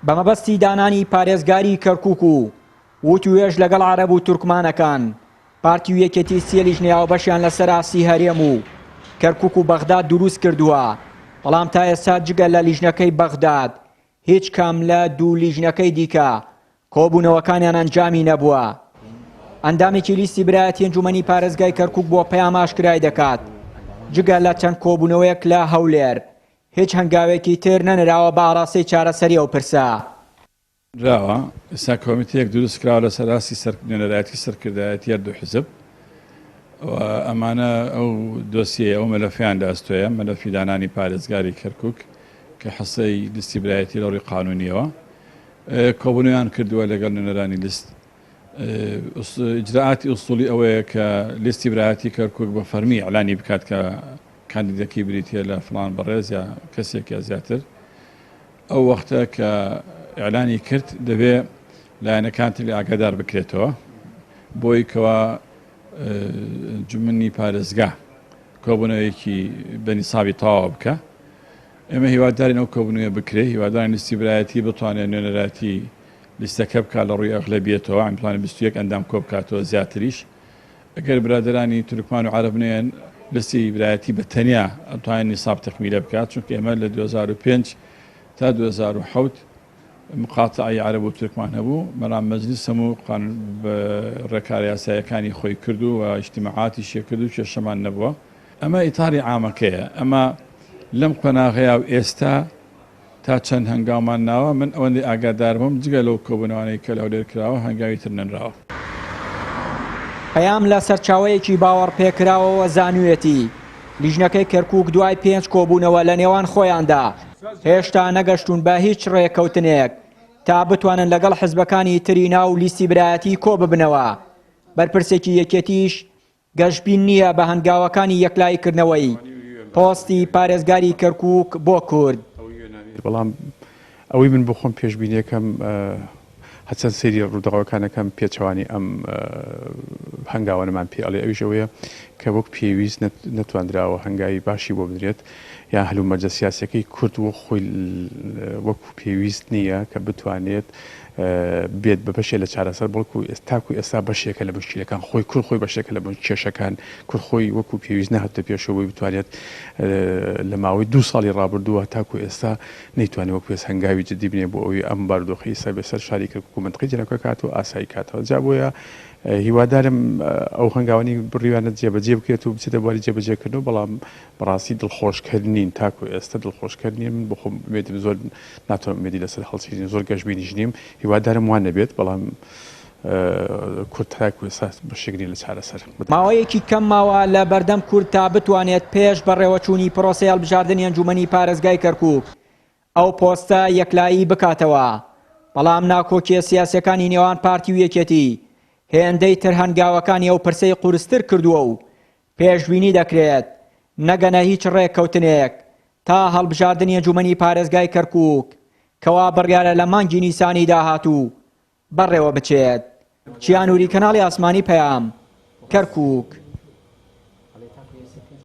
بە مەبەستی دانانی پارێزگاری کەرکوک و وتوێژ لەگەڵ عەرەب و تورکمانەکان، پارتی و یەکێتی سێ لیژنەی هاوبەشیان لەسەر ئاستی هەرێم و کەرکوک و بەغداد دروست کردووە، بەڵام تا ئێستا جگە لە لیژنەکەی بەغداد هیچ کام لە دوو لیژنەکەی دیکە کۆبوونەوەکانیان ئەنجامی نەبووە. ئەندامێکی لیستی برایەتی ئەنجومەنی پارێزگای کەرکوک بۆ پەیام ئاشکرای دەکات، جگە لە چەند کۆبوونەوەیەک لە هەولێر، هیچ هەنگاوێکی تر نەنراوە بە ئاڕاستەی چارەسەری ئەو پرسە. نراوە، ئێستا کۆمیتەیەک دروست کراوە لەسەر ئاستی نوێنەرایەتی سەرکردایەتی هەردوو حزب و ئەمانە ئەو دۆسیەیە ئەو مەلەفیان لە ئەستۆیە، مەلەفی دانانی پارێزگاری کەرکوک کە حسەی لیستی برایەتی لە ڕووی قانونیەوە کۆبوونەوەیان کردووە لەگەڵ نوێنەرانی لیست. ئیجرائاتی ئوسوڵی ئەوەیە کە لیستی برایەتی کەرکوک بە فەرمی ئیعلانی بکات کە کاندیدەکەی بریتیە لە فڵان بەڕێز یا کەسێک یا زیاتر. ئەو وەختە کە ئیعلانی کرد دەبێ لایەنەکان تر ئاگادار بکرێتەوە بۆی کەوا ئەنجومەنی پارێزگا کۆبوونەوەیەکی بە نیسابی تەواو بکە. ئێمە هیوادارین ئەو کۆبوونەوەیە بکرێ، هیوادارین لیستی برایەتی بتوانێت نوێنەرایەتی لیستەکە بکات لە ڕووی ئەغلەبیەتەوە، یانی بتوانێت 21 ئەندام کۆبکاتەوە زیاتریش. ئەگەر برادەرانی تورکمان و عەرەب نەیەن، لیستی برایەتی بە تەنیا ئەتوانێت نیساب تەکمیلە بکات، چونکە ئێمە لە 2005 تا 2007 مقاتەعەی عەرەب و تورکمان هەبوو، بەڵام مەجلیس هەموو قانون ڕێکارە یاساییەکانی خۆی کرد و ئیجتیماعاتیشی کرد و کێشەمان نەبووە. ئەمە ئیتاری عامەکەیە، ئەمە لەم قۆناغەیا و ئێستا تا چەند هەنگاومان ناوە، من ئەوەندەی ئاگادار بووم جگە لەو کۆبوونەوانەی کە لە هەولێر کراوە هەنگاوی تر نەنراوە. پەیام لە سەرچاوەیەکی باوەڕپێکراوەوە زانیویەتی، لیژنەکەی کەرکوک دوای پێنج کۆبوونەوە لە نێوان خۆیاندا هێشتا نەگەشتوون بە هیچ ڕێککەوتنێک تا بتوانن لەگەڵ حزبەکانی تری ناو لیستی برایەتی کۆببنەوە، بەرپرسێکی یەکێتیش گەشبین نییە بە هەنگاوەکانی یەکلاییکردنەوەی پۆستی پارێزگاری کەرکووک بۆ کورد. بەڵام ئەوەی من بۆ خۆم پێشبینیەکەم هەرچەند سەیری ڕووداوەکان ئەکەم پێچەوانی ئەم هەنگاوانەمان پێ ئەڵێ ئەویش ئەوەیە کە وەک پێویست نەتواندراوە هەنگاوی باشی بۆ بنرێت یان هەلومەرجە سیاسیەکەی کورد وەک خۆی وەکو پێویست نییە کە بتوانێت بێت بە بەشێ لە چارەسەر بەڵکو تاکو ئێستا بەشێکە لە مشکیلەکان خۆی کورد خۆی بەشێکە لە کێشەکان کورد خۆی وەکو پێویست نەهاتە پێشەوە بۆی بتوانێت لە ماوەی دوو ساڵی ڕابردووە تاکو ئێستا نەیتوانی وەک پێویست هەنگاوی جدی بنێ بۆ ئەوەی ئەم بارودۆخەی ئێستا بێ سەر شاری کەرکوک و مەنتقەی جەنەکە کات و ئاسایی کاتەوە جا بۆیە هیوادارم ئەو هەنگاوانەی بڕیوانە جێبەجێ بکرێت و بچێتە بواری جێبەجێکردنەوە بەڵام بەڕاستی دڵخۆشکەر نین تاکو ئێستا دڵخۆشکەر نین من بۆخۆم ئومێدم زۆر ناتوانم ئومێدی لەسەر هەڵچنین زۆر گەشبینیش نیم هیوادارم وا نەبێت بەڵام کورد تاکو ئێستا بەشێک نیە لە چارەسەر. ماوەیەکی کەم ماوە لە بەردەم کورد تا بتوانێت پێش بەڕێوەچوونی پرۆسەی هەڵبژاردنی ئەنجوومەنی پارێزگای کەرکووک ئەو پۆستە یەکلایی بکاتەوە، بەڵام ناکۆکییە سیاسییەکانی نێوان پارتی و یەکێتی هێندەی تر هەنگاوەکانی ئەو پرسەی قورستر کردووە و پێشبینی دەکرێت نەگەنە هیچ ڕێککەوتنێک تا هەڵبژاردنی ئەنجوومەنی پارێزگای کەرکووک کەوا بڕیارە لە مانگی نیسانی داهاتوو بەڕێوە بچێت. چیا نوری کەناڵی ئاسمانی پەیام، کەرکووک.